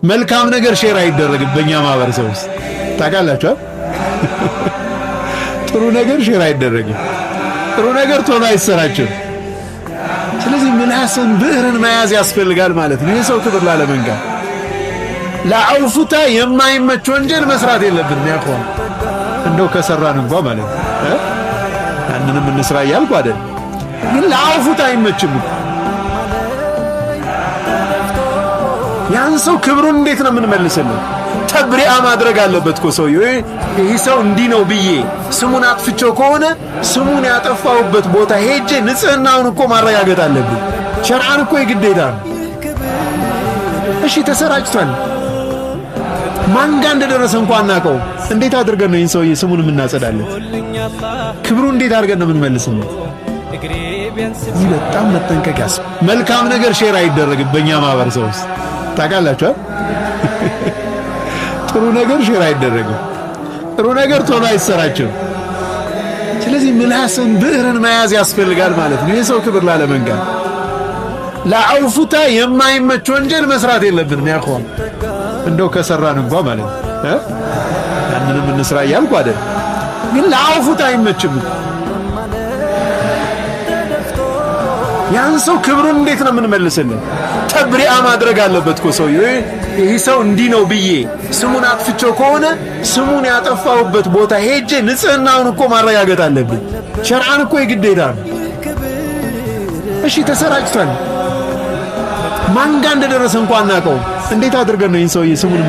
መልካም ነገር share አይደረግም በእኛ ማህበረሰብ ውስጥ፣ ታውቃላችሁ። ጥሩ ነገር share አይደረግም። ጥሩ ነገር ቶሎ አይሰራጭም። ስለዚህ ምላስን ብዕርን መያዝ ያስፈልጋል ማለት ነው። የሰው ክብር ላለመንካት ለአውፉታ የማይመች ወንጀል መስራት የለብንም። ያቆም እንደው ከሰራን እንኳ ማለት ነው፣ ያንንም እንስራ እያልኩ አይደል፣ ግን ለአውፉታ አይመችም። ያን ሰው ክብሩን እንዴት ነው የምንመልስለት? ተብሪአ ማድረግ አለበት እኮ ሰውዬው። ይህ ሰው እንዲህ ነው ብዬ ስሙን አጥፍቼው ከሆነ ስሙን ያጠፋሁበት ቦታ ሄጄ ንጽህናውን እኮ ማረጋገጥ አለብኝ። ሸርዓን እኮ የግዴታ ነው። እሺ ተሰራጭቷል። ማን ጋር እንደደረሰ እንኳን አናውቀውም። እንዴት አድርገን ነው ይህን ሰውዬ ስሙን የምናጸዳለት? ክብሩን እንዴት አድርገን ነው የምንመልስለት? ይህ በጣም መጠንቀቅ ያስ መልካም ነገር share አይደረግም በእኛ ማህበረሰብ ውስጥ፣ ታውቃላችሁ። ጥሩ ነገር share አይደረግም። ጥሩ ነገር ቶሎ አይሰራጭም። ስለዚህ ምላስን ብዕርን መያዝ ያስፈልጋል ማለት ነው። የሰው ክብር ላለመንካት ለአውፉታ የማይመች ወንጀል መስራት የለብንም። ያቆም እንደው ከሰራን እንኳ ማለት ነው፣ ያንንም እንስራ እያልኩ አይደል፣ ግን ለአውፉታ አይመችም። ያን ሰው ክብሩን እንዴት ነው የምንመልስለት? ተብሪአ ማድረግ አለበት እኮ ሰውዬው። ይህ ሰው እንዲህ ነው ብዬ ስሙን አጥፍቼው ከሆነ ስሙን ያጠፋሁበት ቦታ ሄጄ ንጽህናውን እኮ ማረጋገጥ አለብኝ። ሸርዓን እኮ የግዴታ ነው። እሺ ተሰራጭቷል። ማን ጋር እንደደረሰ እንኳን አናውቀውም። እንዴት አድርገን ነው ይህን ሰውዬ ስሙን